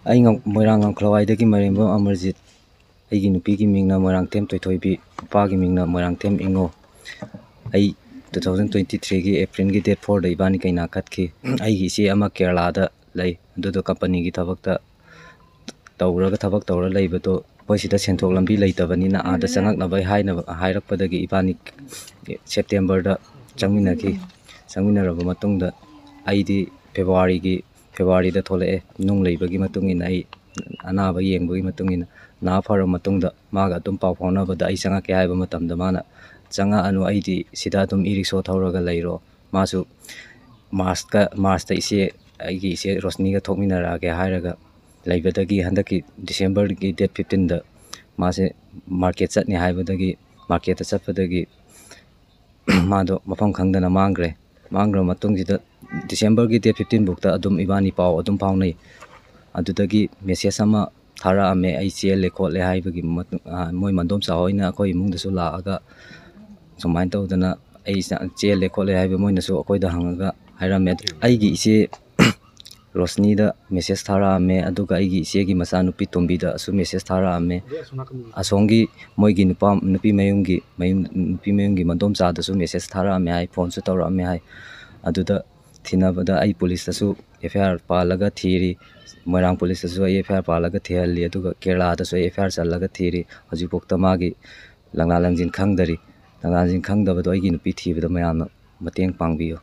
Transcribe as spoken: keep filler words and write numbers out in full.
ꯑꯩ ꯉꯝ-, ꯃꯣꯏꯔꯥꯡ ꯉꯝꯈꯂꯋꯥꯏꯗꯒꯤ ꯃꯥꯏꯔꯦꯝꯕꯝ ꯑꯃꯔꯖꯤꯠ꯫ ꯑꯩꯒꯤ ꯅꯨꯄꯤꯒꯤ ꯃꯤꯡꯅ ꯃꯣꯏꯔꯥꯡꯊꯦꯝ ꯊꯣꯏꯊꯣꯏꯕꯤ, ꯅꯨꯄꯥꯒꯤ ꯃꯤꯡꯅ ꯃꯣꯏꯔꯥꯡꯊꯦꯝ ꯏꯉꯣ꯫ ꯑꯩ two thousand twenty threeꯒꯤ Aprilꯒꯤ date fourꯗ ꯏꯕꯥꯅꯤ ꯀꯩꯅꯥ ꯀꯠꯈꯤ꯫ ꯑꯩꯒꯤ ꯏꯆꯦ ꯑꯃ ꯀꯦꯔꯂꯥꯗ ꯂꯩ, ꯑꯗꯨꯗꯣ ꯀꯝꯄꯅꯤꯒꯤ ꯊꯕꯛꯇ ꯇꯧꯔꯒ, ꯊꯕꯛ ꯇꯧꯔ ꯂꯩꯕꯗꯣ ꯑꯩꯈꯣꯏ ꯁꯤꯗ ꯁꯦꯟꯊꯣꯛ ꯂꯝꯕꯤ ꯂꯩꯇꯕꯅꯤꯅ ꯑꯥꯗ ꯆꯪꯉꯛꯅꯕ ꯍꯥꯏꯅꯕ, ꯍꯥꯏꯔꯛꯄꯗꯒꯤ ꯏꯕꯥꯅꯤ Septemberꯗ ꯆꯪꯃꯤꯟꯅꯈꯤ꯫ ꯆꯪꯃꯤꯟꯅꯔꯕ ꯃꯇꯨꯡꯗ ꯑꯩꯗꯤ Februaryꯒꯤ, Februaryꯗ ꯊꯣꯛꯂꯛꯑꯦ꯫ ꯅꯨꯡ ꯂꯩꯕꯒꯤ ꯃꯇꯨꯡ ꯏꯟꯅ ꯑꯩ ꯑꯅꯥꯕ ꯌꯦꯡꯕꯒꯤ ꯃꯇꯨꯡ ꯏꯟꯅ ꯅꯥ ꯐꯔꯕ ꯃꯇꯨꯡꯗ ꯃꯥꯒ ꯑꯗꯨꯝ ꯄꯥꯎ ꯐꯥꯎꯅꯕꯗ ꯑꯩ ꯆꯪꯉꯛꯀꯦ ꯍꯥꯏꯕ ꯃꯇꯝꯗ ꯃꯥꯅ, "ꯆꯪꯉꯛꯑꯅꯨ, ꯑꯩꯗꯤ ꯁꯤꯗ ꯑꯗꯨꯝ e-rickshaw ꯊꯧꯔꯒ ꯂꯩꯔꯣ"꯫ ꯃꯥꯁꯨ Marchꯀ, Marchꯇ ꯏꯆꯦ, ꯑꯩꯒꯤ ꯏꯆꯦ ꯔꯣꯁꯅꯤꯒ ꯊꯣꯛꯃꯤꯟꯅꯔꯛꯑꯒꯦ ꯍꯥꯏꯔꯒ ꯂꯩꯕꯗꯒꯤ ꯍꯟꯗꯛꯀꯤ Decemberꯒꯤ date fifteenꯗ ꯃꯥꯁꯦ market ꯆꯠꯅꯤ ꯍꯥꯏꯕꯗꯒꯤ marketꯇ ꯆꯠꯄꯗꯒꯤ ꯃꯥꯗꯣ ꯃꯐꯝ ꯈꯪꯗꯅ ꯃꯥꯡꯈ꯭ꯔꯦ꯫ ꯃꯥꯡꯈ꯭ꯔꯕ ꯃꯇꯨꯡꯁꯤꯗ Decemberꯒꯤ date fifteen ꯐꯥꯎꯗ ꯑꯗꯨꯝ ꯏꯕꯥꯅꯤ ꯄꯥꯎ ꯑꯗꯨꯝ ꯐꯥꯎꯅꯩ꯫ ꯑꯗꯨꯗꯒꯤ message ꯑꯃ ꯊꯥꯔꯛꯑꯝꯃꯦ, ꯑꯩ ꯆꯦꯜꯂꯦ ꯈꯣꯠꯂꯦ ꯍꯥꯏꯕꯒꯤ ꯃꯇꯨꯡ, ꯑ, ꯃꯣꯏ ꯃꯟꯗꯣꯝꯆꯥ ꯍꯣꯏꯅ ꯑꯩꯈꯣꯏ ꯏꯃꯨꯡꯗꯁꯨ ꯂꯥꯛꯑꯒ ꯁꯨꯃꯥꯏꯅ ꯇꯧꯗꯅ ꯑꯩ ꯆ-, ꯆꯦꯜꯂꯦ ꯈꯣꯠꯂꯦ ꯍꯥꯏꯕ ꯃꯣꯏꯅꯁꯨ ꯑꯩꯈꯣꯏꯗ ꯍꯪꯉꯒ ꯍꯥꯏꯔꯝꯃꯦ꯫ ꯑꯩꯒꯤ ꯏꯆꯦ ꯔꯣꯁꯅꯤꯗ message ꯊꯥꯔꯛꯑꯝꯃꯦ, ꯑꯗꯨꯒ ꯑꯩꯒꯤ ꯏꯆꯦꯒꯤ ꯃꯆꯥꯅꯨꯄꯤ ꯇꯣꯝꯕꯤꯗꯁꯨ message ꯊꯥꯔꯛꯑꯝꯃꯦ꯫ ꯑꯁꯣꯝꯒꯤ ꯃꯣꯏꯒꯤ ꯅꯨꯄꯥ, ꯅꯨꯄꯤ ꯃꯌꯨꯝꯒꯤ, ꯃꯌꯨꯝ, ꯅꯨꯄꯤ ꯃꯌꯨꯝꯒꯤ ꯃꯟꯗꯣꯝꯆꯥꯗꯁꯨ message ꯊꯥꯔꯛꯑꯝꯃꯦ ꯍꯥꯏ, phoneꯁꯨ ꯇꯧꯔꯛꯑꯝꯃꯦ ꯍꯥꯏ꯫ ꯑꯗꯨꯗ ꯊꯤꯅꯕꯗ ꯑꯩ policeꯇꯁꯨ F I R ꯄꯥꯜꯂꯒ ꯊꯤꯔꯤ, ꯃꯣꯏꯔꯥꯡ policeꯇꯁꯨ ꯑꯩ F I R ꯄꯥꯜꯂꯒ ꯊꯤꯍꯜꯂꯤ, ꯑꯗꯨꯒ ꯀꯦꯔꯂꯥꯗꯁꯨ ꯑꯩ F I R ꯆꯜꯂꯒ ꯊꯤꯔꯤ꯫ ꯍꯧꯖꯤꯛꯐꯥꯎꯗ ꯃꯥꯒꯤ ꯂꯪꯂꯥ ꯂꯪꯖꯤꯟ ꯈꯪꯗꯔꯤ꯫ ꯂꯪꯂꯥ ꯂꯪꯖꯤꯟ ꯈꯪꯗꯕꯗꯣ ꯑꯩꯒꯤ ꯅꯨꯄꯤ ꯊꯤꯕꯗ ꯃꯌꯥꯝꯅ ꯃꯇꯦꯡ ꯄꯥꯡꯕꯤꯌꯨ꯫